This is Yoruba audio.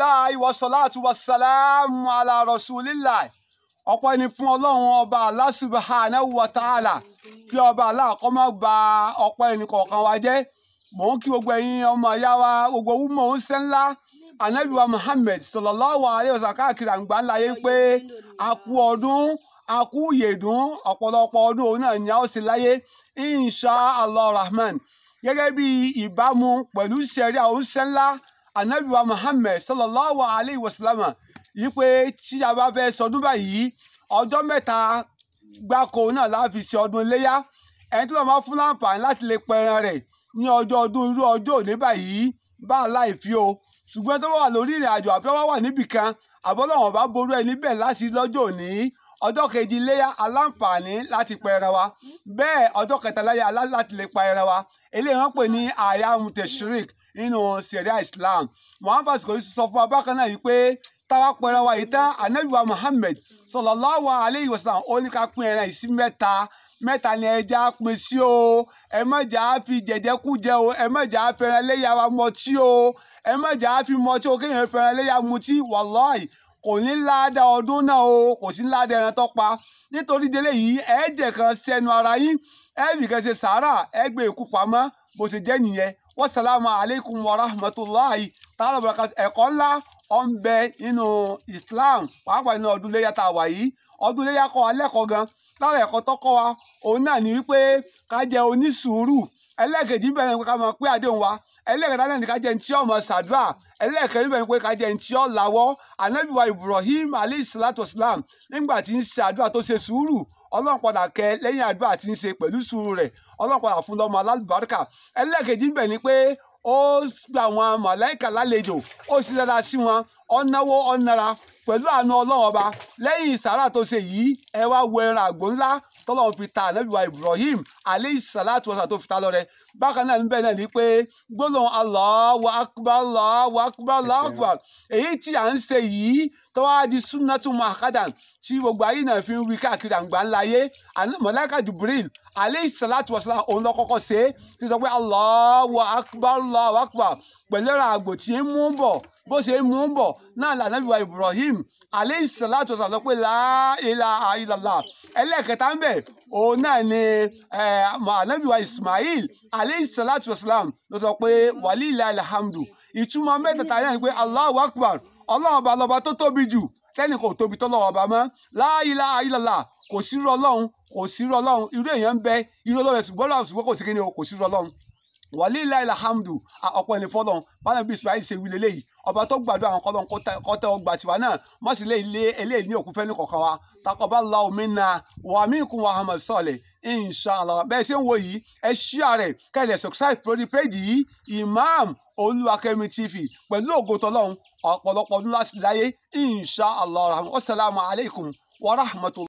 Alhamdulillahi wa salatu wa salamu ala rasulillah. Ọpẹ́ ni fún Ọlọ́run ọba Allah subhanahu wa ta'ala, kí ọba Allah kó má ba ọpẹ́ ẹnì kọ̀ọ̀kan wa jẹ́. Mò ń kí gbogbo ẹ̀yin ọmọ ìyá wa, gbogbo wúmọ̀ ń ṣe ńlá Ànábì wa Muhammad sallallahu alaihi wasallam káàkiri àgbà ńlá yé pé a kú ọdún, a kú ìyèdún, ọ̀pọ̀lọpọ̀ ọdún òun náà ni a ó ṣe láyé insha Allah rahman. Gẹ́gẹ́ bí ìbámu pẹ̀lú ṣẹ̀ríà òun ṣe ńlá Ànábì wa Muhammad sallallahu alaihi wasallam yí pé tí a bá fẹ́ sọdún báyìí, ọjọ́ 3 gbáko náà la fi ṣe ọdún iléyá. Ẹni tó lọ́ máa fún láǹfààní láti lè pẹran rẹ̀ ní ọjọ́ ọdún irú ọjọ́ òní báyìí bá láì fi o, ṣùgbọ́n tó wà lórí ìrìn àjò àbí wọ́n wà níbì kan àbọ́lọ́wọ̀n bá ború ẹni bẹ́ẹ̀ láti lọ́jọ́ òní, ọjọ́ kejì iléyá aláǹfààní láti pa ẹran wa, bẹ́ẹ̀ ọjọ́ kẹta láyé láti lè pa ẹran wa. Eléyìí wọ́n pè ní ayamu teshrik nínú ṣẹ̀ríà Islam. Wọ́n á fàsìkò yìí sọ fún wa bákan náà yìí pé táwa pa ẹran wa yìí tán, Ànábì wa Muhammad sallallahu alayhi wa sallam ó ní ká pín ẹran yìí sí mẹ́ta. Mẹ́ta ni ẹja pín sí o, ẹ má jà á fi jẹjẹkújẹ o, ẹ má jà á fẹ́ràn léyà wa mọtí o, ẹ má jà á fi mọtí o, kéèyàn fẹ́ràn léyà mutí, wàláì kò ní ládàá ọdún náà o, kò sí ládàá ẹran tó pa. Nítorí délé yìí ẹ jẹ́ kan sẹ́nu ara yín, ẹ fi kan ṣe sàárà, ẹ gbé ikú pamọ́, bó ṣe jẹ́ nìyẹn. Wassalamu alaikum wa rahmatulahi ta'ala barakatuh. Ẹ̀kọ́ ńlá ó ń bẹ nínú Islam, pàápàá nínú ọdún iléyá tá a wà yìí. Ọdún iléyá kọ́ wa lẹ́kọ̀ọ́ gan. Lára ẹ̀kọ́ tó kọ́ wa òun náà ni wípé ká jẹ́ onísùúrù. Ẹlẹ́ẹ̀kejì bẹ̀rẹ̀ ni pé ká máa pé àdéhùn wa. Ẹlẹ́ẹ̀kẹta náà ni ká jẹ́ ntí ọmọ sàdúrà. Ẹlẹ́ẹ̀kẹrin bẹ̀rẹ̀ ni pé ká jẹ́ ntí ọ̀làwọ́. Ànábì wa Ibrahim alayhi salatu wasalam nígbà tí ń ṣe àdúrà tó ṣe sùúrù, Ọlọ́run padà kẹ́ lẹ́yìn àdúrà tí ń ṣe pẹ̀lú sùúrù rẹ̀, Ọlọ́run padà fún lọ́mọ alálùbáríkà. Ẹlẹ́ẹ̀kejì bẹ̀ ni pé ó gba àwọn màláìkà lálejò, ó sì dáadáa sí wọn, ó náwó, ó nára pẹ̀lú àánú Ọlọ́run ọba. Lẹ́yìn sàárà tó ṣe yìí, ẹ wá wo ẹran àgbò ńlá tọ́lọ́run fi ta Ànábì wa Ibrahim alayhi salatu wasalam tó fi ta lọ́rẹ. Bákan náà níbẹ̀ náà ni pé gbólóhùn Allahu akbar, Allahu akbar, Allahu akbar, èyí tí à ń ṣe yìí tó wá di sunnatu muakkadan tí gbogbo ayé náà fi ń wí káàkiri àgbà ńlá ayé. Màláíkà Jibril alayhi salatu wasalam òun ló kọ́kọ́ ṣe é, tí sọ pé Allahu akbar, Allahu akbar pẹ̀lú ẹran àgbò tí ń mú bọ̀, bó ṣe ń mú bọ̀ náà l'Ànábì wa Ibrahim alayhi salatu wasalam sọ pé la ilaha illallah. Ẹlẹ́ẹ̀kẹta ń bẹ̀ òun náà ni Ànábì wa Ismail alayhi salatu wasalam ló sọ pé walillahil hamdu. Ìtumọ̀ mẹ́tẹ̀ẹ̀ta náà ni pé Allahu akbar, Ọlọ́run ọba lọ́ba tó tóbi jù, tẹ́nì kò tóbi tọ́lọ́run ọba mọ́. La ilaha illallah, kò sí irú Ọlọ́run, kò sí irú Ọlọ́run, irú èèyàn ń bẹ, irú Ọlọ́run ṣùgbọ́n kò sí kíni o, kò sí irú Ọlọ́run. Walillahil hamdu, ọ̀pọ̀ ẹni fọlọ́run. Báwọn bí Ismail ṣe wí leléyìí, ọba tó gbàdúrà àwọn kọ́lọ́n kọ́tẹ́ ọgbà tiwa náà mọ́ sí ilé eléyìí ní òkú fẹ́ ní kọ̀ọ̀kan wa. Taqabbalallahu minna wa minkum wa amal salih inshallah. Bẹ́ẹ̀ ṣe ń wo yìí, ẹ share rẹ̀, kẹ́ ẹ subscribe lórí péjì yìí Imam Olúwakẹ́mi TV pẹ̀lú ògo tọlọ́run, ọ̀pọ̀lọpọ̀ ọdún láti láyé inshallah. Wassalamu alaikum wa rahmatullahi.